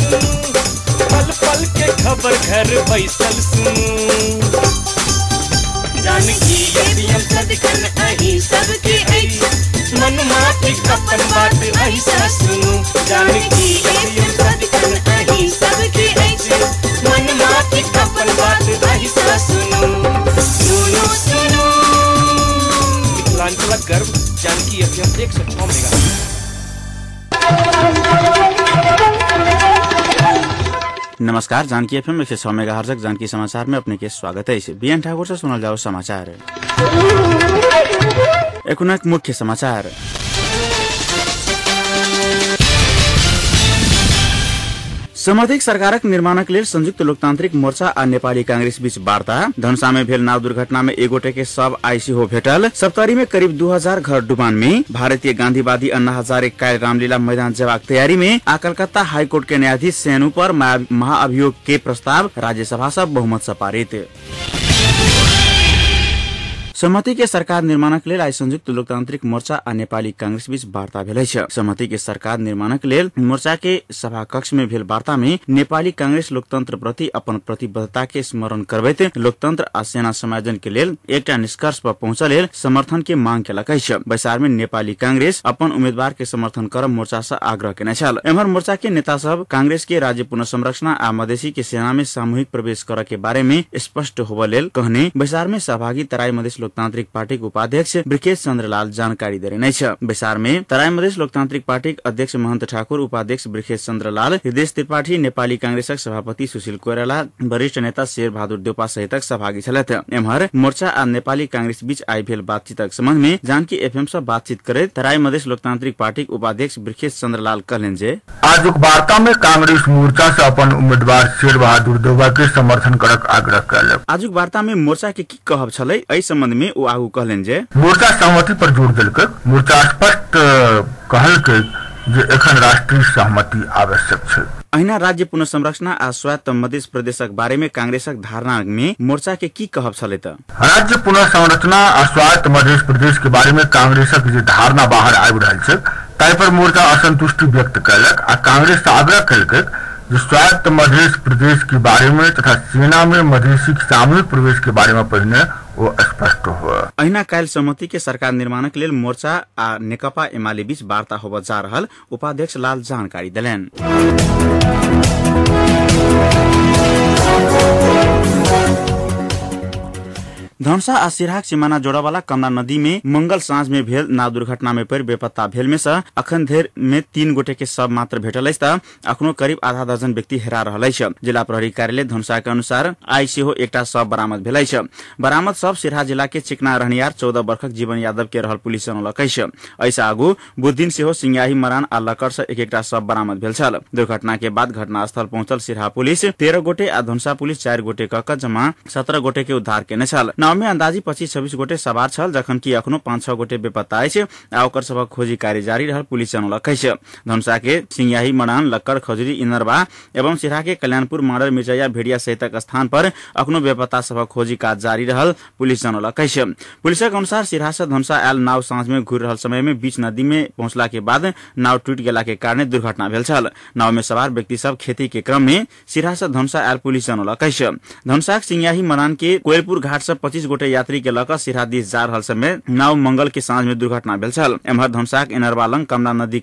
सुनू, पल पल के खबर घर बैसल सुनू। जानकी एफएम सदिखन अहीं सबके अछि, मन माफिक अपन बात अहीं सँ सुनू। जानकी एफएम सदिखन अहीं सबके अछि, मन माफिक अपन बात अहीं सँ सुनू। सुनू सुनू मिथिलांचलक गर्व जानकी एफएम 106 मेगा। नमस्कार, जानकी एफएम 106 मेगाहर्जक जानकी समाचार में अपने के स्वागत है। बीएन ठाकुर से सुनल जाओ समाचार। एखुनक मुख्य समाचार। समर्थित सरकारक निर्माणक लेल संयुक्त लोकतांत्रिक मोर्चा आ नेपाली कांग्रेस बीच वार्ता। धनुषा में भेल नाव दुर्घटना में एक गोटे के शव आईसीयू भेटल। सप्तरी में करीब 2000 घर डुबान में। भारतीय गांधीवादी अन्ना हजारे काल्हि रामलीला मैदान जेबाक तैयारी में। आ कलकत्ता हाईकोर्ट के न्यायाधीश सेनु पर महाअभियोग के प्रस्ताव राज्यसभा से बहुमत से पारित। सहमति के सरकार निर्माणक लेल आइ संयुक्त लोकतांत्रिक मोर्चा आ नेपाली कांग्रेस बीच वार्ता भेल अछि। सहमति के सरकार निर्माणक लेल मोर्चा के सभा कक्ष में भेल वार्ता में नेपाली कांग्रेस लोकतंत्र प्रति अपन प्रतिबद्धता के स्मरण करबैत लोकतंत्र आ सेना समायोजन के लेल एकटा निष्कर्ष पर पहुंचल लेल समर्थन के मांग केलक अछि। बैसार में नेपाली कांग्रेस अपन उम्मीदवार के समर्थन कर मोर्चा से आग्रह केने छल। एम्हर मोर्चा के नेता सब कांग्रेस के राज्य पुनर्संरचना आ मधेसी के सेना में सामूहिक प्रवेश कर के बारे में स्पष्ट होबय लेल कहने बैसार में सहभागी तराई मधेस लोकतांत्रिक पार्टी के उपाध्यक्ष ब्रिकेश चंद्र लाल जानकारी देने अछि। बैसार में तराई मधेस लोकतांत्रिक पार्टी के अध्यक्ष महंत ठाकुर, उपाध्यक्ष ब्रिकेश चंद्र लाल, हृदय त्रिपाठी, नेपाली कांग्रेसक सभापति सुशील कोइराला, वरिष्ठ नेता शेर बहादुर देउपा सहितक सहभागी छलथि। एम्हर मोर्चा आ नेपाली कांग्रेस बीच आइ भेल बातचीतक संबंध में जानकी एफएम से बातचीत करैत तराई मधेस लोकतांत्रिक पार्टी के उपाध्यक्ष ब्रिकेश चंद्र लाल कहलनि जे आजुक वार्ता में कांग्रेस मोर्चा से अपन उम्मीदवार शेर बहादुर देउपा के समर्थन करक आग्रह कयलक। आजुक वार्ता में मोर्चा के की कहब छलै एहि संबंध में ओ आगू कहलनि जे मोर्चा सहमति पर जोर देलकै। मोर्चा स्पष्ट कहलकै जे एखन राष्ट्रीय सहमति आवश्यक छै। अहिना राज्य पुनर्संरचना आ स्वायत्त मध्य प्रदेशक बारे में कांग्रेसक धारणा में मोर्चा के की कहब छलै त राज्य पुनर्संरचना आ स्वायत्त मध्य प्रदेश के बारे में कांग्रेसक जे धारणा बाहर आबि रहल छै ताहि पर मोर्चा असंतुष्टि व्यक्त कयलक आ कांग्रेस से आग्रह कयलकै जे स्वायत्त मध्य प्रदेश के बारे में तथा सेना में मधेसी सामूहिक प्रवेश के बारे में पहिने वो स्पष्ट हो। अहिना काल्हि सहमति के सरकार निर्माणक लेल मोर्चा आ नेकपा एमाले बीच वार्ता होबय जा रहल उपाध्यक्ष लाल जानकारी देलनि। धनुषा आ सिरहाक सिमाना जोड़वाला कमला नदी में मंगल साँझ में भेल नाव दुर्घटना में पड़ि बेपत्ता भेल में से अखन धरि में 3 गोटे के शव मात्र भेटल अछि त अखनो करीब आधा दर्जन व्यक्ति हेरा रहल अछि। जिला प्रहरी कार्यालय धनुषा के अनुसार आइ सेहो एकटा शव बरामद भेल अछि। बरामद शव सिरहा जिला के चिकना रहनियार 14 वर्षक जीवन यादव के रहल पुलिस जनौलक अछि। एहिसँ आगू बुधदिन सेहो सिंगाही मरान आ लक्कड़ से एक एकटा शव बरामद भेल छल। दुर्घटना के बाद घटनास्थल पहुंचल सिरहा पुलिस 13 गोटे आ धनुषा पुलिस 4 गोटे क जमा 17 गोटे के उद्धार केने छल। नाव में अंदाजी 25-26 गोटे सवार छल, जखन कि अखनो 5-6 गोटे बेपत्ता अछि आ ओकर सभक खोजी कार्य जारी रहल पुलिस जनौलक अछि। धनुषा के सिंगाही मरान, लक्कड़, खजुरी, इनरवा एवं सिरहा के कल्याणपुर, माडर, मिर्जैया, भेड़िया सहितक स्थान पर अखनो बेपत्ता सभक खोजी काज जारी रहल पुलिस जनौलक अछि। पुलिसक अनुसार सिरहा से धनुषा आयल नाव साँझ में घुरि रहल समय में बीच नदी में पहुंचला के बाद नाव टूटि गेला के कारणे दुर्घटना भेल छल। नाव में सवार व्यक्ति सब खेती के क्रम में सिरहा से धनुषा आयल पुलिस जनौलक अछि। धनुषाक सिंगाही मरान के कोयलपुर घाट से 25 गोटे यात्री के लऽ सिरहा दिस जा रहल समय नाव मंगल के साँझ में दुर्घटना भेल छल। एम्हर धनुषाक इनरवा लंग कमला नदी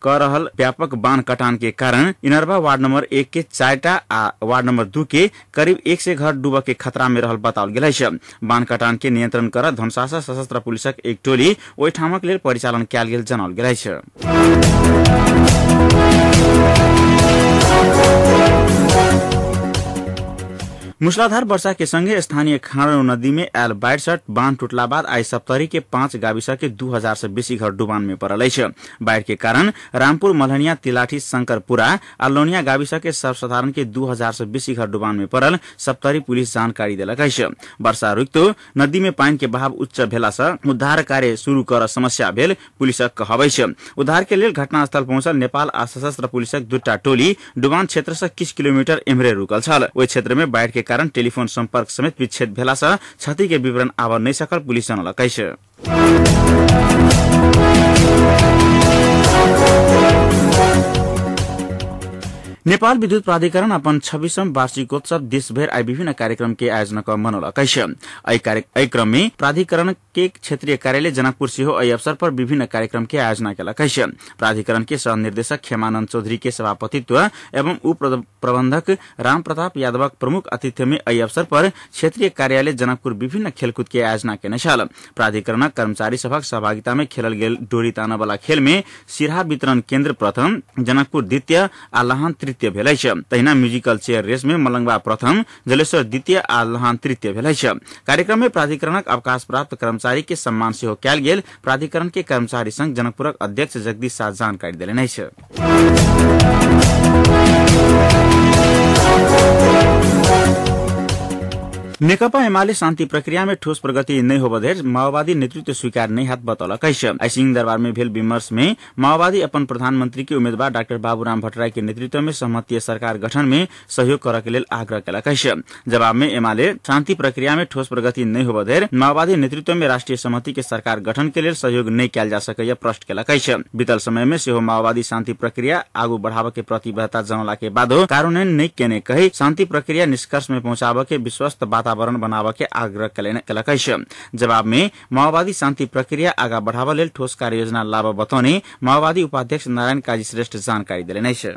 क रहल व्यापक बांध कटान के कारण इनरवा वार्ड नंबर 1 के 4टा आ वार्ड नंबर 2 के करीब 100 घर डूबऽ के खतरा में रहल बताओल गेल अछि। बांध कटान के नियंत्रण कर धनुषा से सशस्त्र पुलिसक एक टोली ओहि ठामक लेल परिचालन कयल गेल जनाओल गेल अछि। मूसलाधार वर्षा के संगे स्थानीय खाँडो नदी में आयल बाढ़ से बांध टूटला बाद आइ सप्तरी के 5 गाविस के 2000 से बेसी घर डुबान में पड़ल अछि। बाढ़ के कारण रामपुर, मलहनिया, तिलाठी, शंकरपुरा आ लोनिया गाविस के सर्वसाधारण के 2000 से बेसी घर डुबान में पड़ल सप्तरी पुलिस जानकारी देलक अछि। वर्षा रुकितो नदी में पानि के बहाव उच्च भेला से उद्धार कार्य शुरू कर समस्या भेल पुलिसक कहब अछि। उद्धार के लेल घटनास्थल पहुंचल नेपाल आ सशस्त्र पुलिसक 2टा टोली डुबान क्षेत्र से किछु किलोमीटर एम्हरे रुकल छल। ओहि क्षेत्र में बाढ़ के कारण टेलीफोन संपर्क समेत विच्छेद भेला से क्षति के विवरण आबऽ नहि सकल पुलिस जनौलक अछि। नेपाल विद्युत प्राधिकरण अपन 26वां वार्षिकोत्सव देशभर आइ विभिन्न कार्यक्रम के आयोजना क मनौलक अछि। एहि क्रम में प्राधिकरण के क्षेत्रीय कार्यालय जनकपुर सेहो एहि अवसर पर विभिन्न कार्यक्रम के आयोजना केलक अछि। प्राधिकरण के सह निर्देशक खेमानंद चौधरी के सभापतित्व एवं उप प्रबंधक राम प्रताप यादवक प्रमुख आतिथ्य में एहि अवसर पर क्षेत्रीय कार्यालय जनकपुर विभिन्न खेलकूद के आयोजना केने छल। प्राधिकरणक कर्मचारी सभक सहभागिता में खेलल गेल डोरी तानऽ वाला खेल में सिरहा वितरण केन्द्र प्रथम, जनकपुर द्वितीय आ लहान तृतीय भेल अछि। तहिना म्यूजिकल चेयर रेस में मलंगवा प्रथम, जलेश्वर द्वितीय आ लहान तृतीय भेल अछि। कार्यक्रम में प्राधिकरणक अवकाश प्राप्त कर्मचारी के सम्मान सेहो कयल गेल। प्राधिकरण के कर्मचारी संघ जनकपुरक अध्यक्ष जगदीश शाह जानकारी देलनि अछि। नेकपा एमाले शान्ति प्रक्रिया में ठोस प्रगति नहि होबधरि माओवादी नेतृत्व स्वीकार नहि हैत बतौलक अछि। आइ सिंह दरबार में भेल विमर्श में माओवादी अपन प्रधानमंत्री के उम्मीदवार डाक्टर बाबूराम भट्टराई के नेतृत्व में सहमतीय सरकार गठन में सहयोग करऽ के लेल आग्रह केलक अछि। जवाब में एमाले शान्ति प्रक्रिया में ठोस प्रगति नहि होबधरि माओवादी नेतृत्व में राष्ट्रिय सहमति के सरकार गठन के लेल सहयोग नहि कयल जा सकैया प्रश्न केलक अछि। बीतल समय में सेहो माओवादी शान्ति प्रक्रिया आगू बढ़ाबऽ के प्रतिबद्धता जनौला के बादो कार्यान्वयन नहि केने कहि शान्ति प्रक्रिया निष्कर्ष में पहुंचाबऽ के विश्वस्त वातावरण बनाबऽ के आग्रह केलक अछि। जवाब में माओवादी शान्ति प्रक्रिया आगा बढ़ाबऽ लेल ठोस कार्ययोजना लाबऽ बतौने माओवादी उपाध्यक्ष नारायण काजी श्रेष्ठ जानकारी देलनि अछि।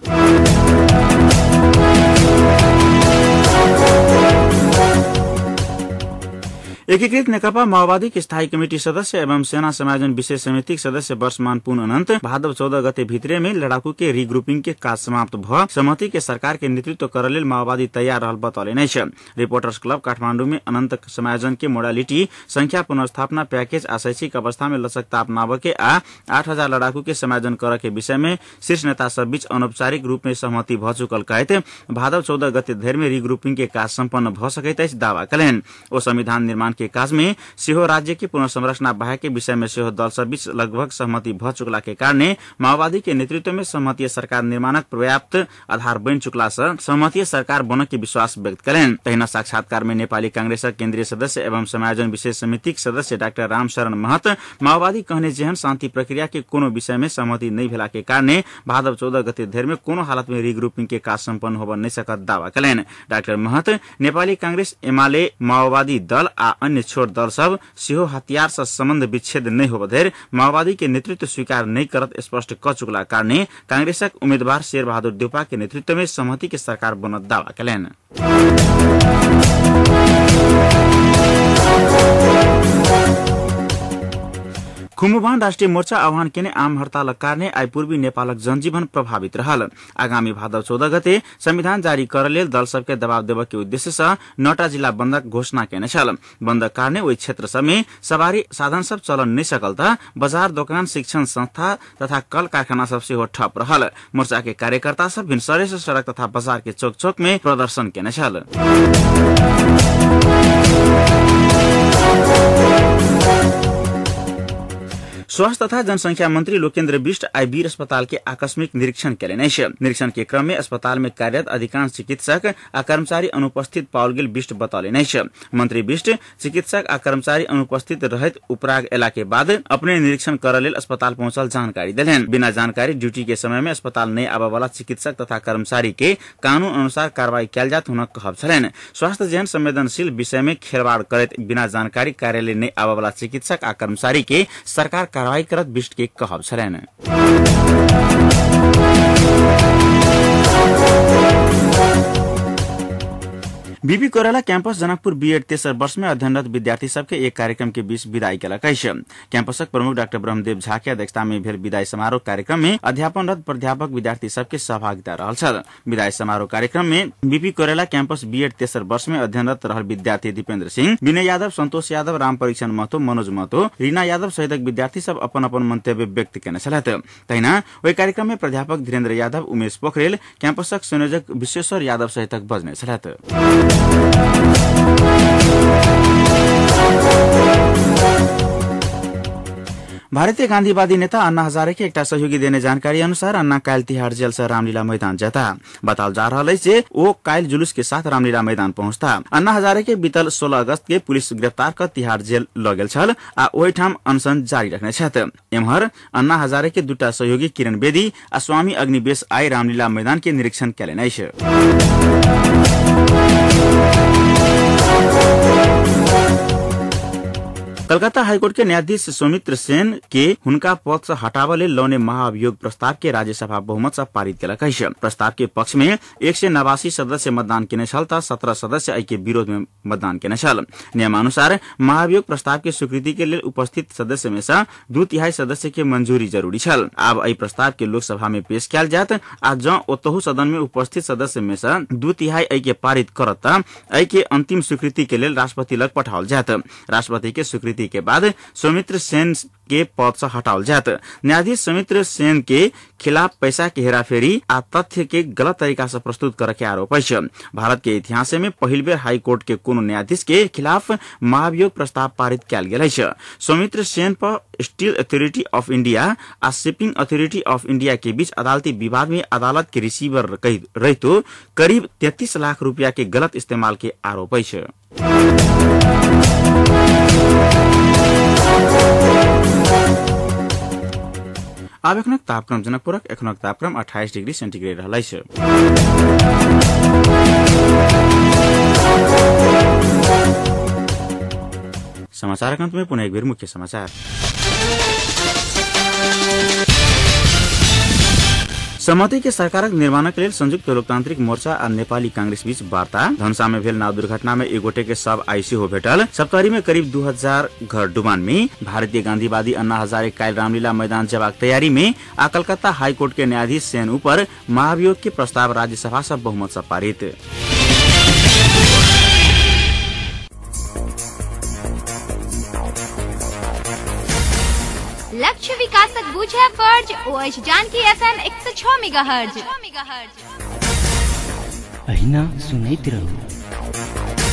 एकीकृत नेकपा माओवादी के स्थायी कमिटी सदस्य एवं सेना समायोजन विशेष समिति सदस्य वर्षमान पुन अनंत भादव 14 गते भित्रे में लड़ाकू के रिग्रुपिंग के काज समाप्त भ सहमति के सरकार के नेतृत्व कर लेल माओवादी तैयार रहल बतौलनि अछि। रिपोर्टर्स क्लब काठमांडू में अनंत समायोजन के मोडालिटी संख्या पुनर्स्थापना पैकेज आ शैक्षिक अवस्था में लचकता अपनाबऽ के आ 8000 लड़ाकू के समायोजन करऽ के विषय में शीर्ष नेता सब बीच अनौपचारिक रूप में सहमति भ चुकल कहैत भादव 14 गते धरि में रिग्रुपिंग के काज सम्पन्न भ सकैत अछि दावा कयलनि। ओ संविधान निर्माण के काज में सेहो राज्य के पुनर्संरचना बाहेक के विषय में सेहो दल सब बीच लगभग सहमति भ चुकला के कारणे माओवादी के नेतृत्व में सहमतीय सरकार निर्माणक पर्याप्त आधार बनि चुकला से सहमतीय सरकार बनऽ के विश्वास व्यक्त कयलनि। तहिना साक्षात्कार में नेपाली कांग्रेसक केन्द्रीय सदस्य एवं समायोजन विशेष समितिक सदस्य डाक्टर रामशरण महत माओवादी कहने जेहन शान्ति प्रक्रिया के कोनो विषय में सहमति नहि भेला के कारणे भादव 14 गते धरि में कोनो हालत में रिग्रुपिंग के काज सम्पन्न होबऽ नहि सकत दावा कयलनि। डाक्टर महत नेपाली कांग्रेस, एमाले, माओवादी दल आ अन्य छोट दल सब सेहो हथियार से संबंध विच्छेद नहि होबऽ धरि माओवादी के नेतृत्व स्वीकार नहि करत स्पष्ट क चुकला कारणे कांग्रेसक उम्मीदवार शेरबहादुर देउपा के नेतृत्व में सहमति के सरकार बनत दावा कयलनि। खुम्बुवान राष्ट्रिय मोर्चा आह्वान केने आम हड़तालक कारणे आइ पूर्वी नेपालक जनजीवन प्रभावित रहल। आगामी भादव 14 गते संविधान जारी कर लेल दल सबके दबाव देबऽ के उद्देश्य से 9टा जिला बन्दक घोषणा केने छल। बन्दक कारणे ओहि क्षेत्र सब में सवारी साधन सब चलन नहि सकल त बजार, दोकान, शिक्षण संस्था तथा कल कारखाना सब सेहो ठप रहल। मोर्चा के कार्यकर्ता सब भिनसरे से सड़क तथा बजार के चौक चौक में प्रदर्शन केने छल। स्वास्थ्य तथा जनसंख्या मंत्री लोकेन्द्र विष्ट आइ वीर अस्पताल के आकस्मिक निरीक्षण केलनि अछि। निरीक्षण के क्रम में अस्पताल में कार्यरत अधिकांश चिकित्सक आ कर्मचारी अनुपस्थित पाओल गेल विष्ट बतौलनि अछि। मंत्री विष्ट चिकित्सक आ कर्मचारी अनुपस्थित रहैत उपराग एला के बाद अपने निरीक्षण करऽ लेल अस्पताल पहुंचल जानकारी देलनि। बिना जानकारी ड्यूटी के समय में अस्पताल नहि आबऽ वाला चिकित्सक तथा कर्मचारी के कानून अनुसार कार्रवाई कयल जायत हुनक कहब छलनि। स्वास्थ्य जेहन संवेदनशील विषय में खेलवाड़ करैत बिना जानकारी कार्यालय नहि आबऽ वाला चिकित्सक आ कर्मचारी के सरकार कार्रवाई करत विष्ट के कहब छलनि। बीबी कोइराला कैंपस जनकपुर बीएड तेसर वर्ष में अध्ययनरत विद्यार्थी सबके एक कार्यक्रम के बीच विदाई केलक अछि। कैंपसक प्रमुख डाक्टर ब्रह्मदेव झा के अध्यक्षता में भेल विदाई समारोह कार्यक्रम में अध्यापनरत प्राध्यापक विद्यार्थी सबके सहभागिता रहल छल। विदाई समारोह कार्यक्रम में बीपी कोइराला कैंपस बीएड तेसर वर्ष में अध्ययनरत रहल विद्यार्थी दीपेन्द्र सिंह, विनय यादव, संतोष यादव, राम परीक्षण महतो, मनोज महतो, रीना यादव सहितक विद्यार्थी सब अपन अपन मंतव्य व्यक्त केने छलथि। तहिना ओहि कार्यक्रम में प्राध्यापक धीरेन्द्र यादव, उमेश पोखरेल, कैंपसक संयोजक विश्वेश्वर यादव सहितक बजने छलथि। भारतीय गांधीवादी नेता अन्ना हजारे के एकटा सहयोगी देने जानकारी अनुसार अन्ना काल्हि तिहाड़ जेल से रामलीला मैदान जाता। बताओल जा रहल अछि जे ओ काल्हि जुलूस के साथ रामलीला मैदान पहुंचता। अन्ना हजारे के बीतल 16 अगस्त के पुलिस गिरफ्तार कर तिहाड़ जेल ल गेल छल आ ओहिठाम अनशन जारी रखने छथि। एम्हर अन्ना हजारे के दूटा सहयोगी किरण बेदी आ स्वामी अग्निवेश आई रामलीला मैदान के निरीक्षण केलनि अछि। कलकत्ता हाईकोर्ट के न्यायाधीश सौमित्र सेन के हुनका पद से हटाबऽ लेल लौने महाअभियोग प्रस्ताव के राज्यसभा बहुमत से पारित केलक अछि। प्रस्ताव के पक्ष में 189 सदस्य मतदान केने छल त 17 सदस्य एहि के विरोध में मतदान केने छल। नियमानुसार महाअभियोग प्रस्ताव के स्वीकृति के लेल उपस्थित सदस्य में से 2/3 सदस्य के मंजूरी जरूरी छल। आब एहि प्रस्ताव के लोकसभा में पेश कयल जायत आ जँ ओतहु सदन में उपस्थित सदस्य में से 2/3 एहि के पारित करत त एहि के अंतिम स्वीकृति के लेल राष्ट्रपति लग पठाओल जायत। राष्ट्रपति के स्वीकृति के बाद सौमित्र सेन के पद से हटाओल जायत। न्यायाधीश सौमित्र सेन के खिलाफ पैसा के हेराफेरी आ तथ्य के गलत तरीका से प्रस्तुत करे के आरोप अछि। भारत के इतिहास में पहिल बेर हाईकोर्ट के कोनो न्यायाधीश के खिलाफ महाभियोग प्रस्ताव पारित कयल गेल अछि। सौमित्र सेन पर स्टील अथॉरिटी ऑफ इंडिया आ शिपिंग अथॉरिटी ऑफ इंडिया के बीच अदालती विवाद में अदालत के रिसीवर रहितो करीब 33 लाख रुपया के गलत इस्तेमाल के आरोप अछि। आब एखनक तापक्रम जनकपुरक एखनक तापक्रम 28 डिग्री सेन्टीग्रेड रहल अछि। समाचारक अंत में पुनः एक बेर मुख्य समाचार। सहमति के सरकारक निर्माणक लेल संयुक्त लोकतांत्रिक मोर्चा आ नेपाली कांग्रेस बीच वार्ता। धनसा में भेल नाव दुर्घटना में एक गोटे के शव आईसीयू भेटल। सप्तरी में करीब 2000 घर डुबान में। भारतीय गांधीवादी अन्ना हजारे काल्हि रामलीला मैदान जबाक तैयारी में आ कलकत्ता हाईकोर्ट के न्यायाधीश सेन ऊपर महाभियोग के प्रस्ताव राज्यसभा से बहुमत से पारित। लक्ष्य विकासक बुझे फर्ज ओ अछि जानकी एफएम 106 मेगाहर्ज। अहिना सुनैत रहू।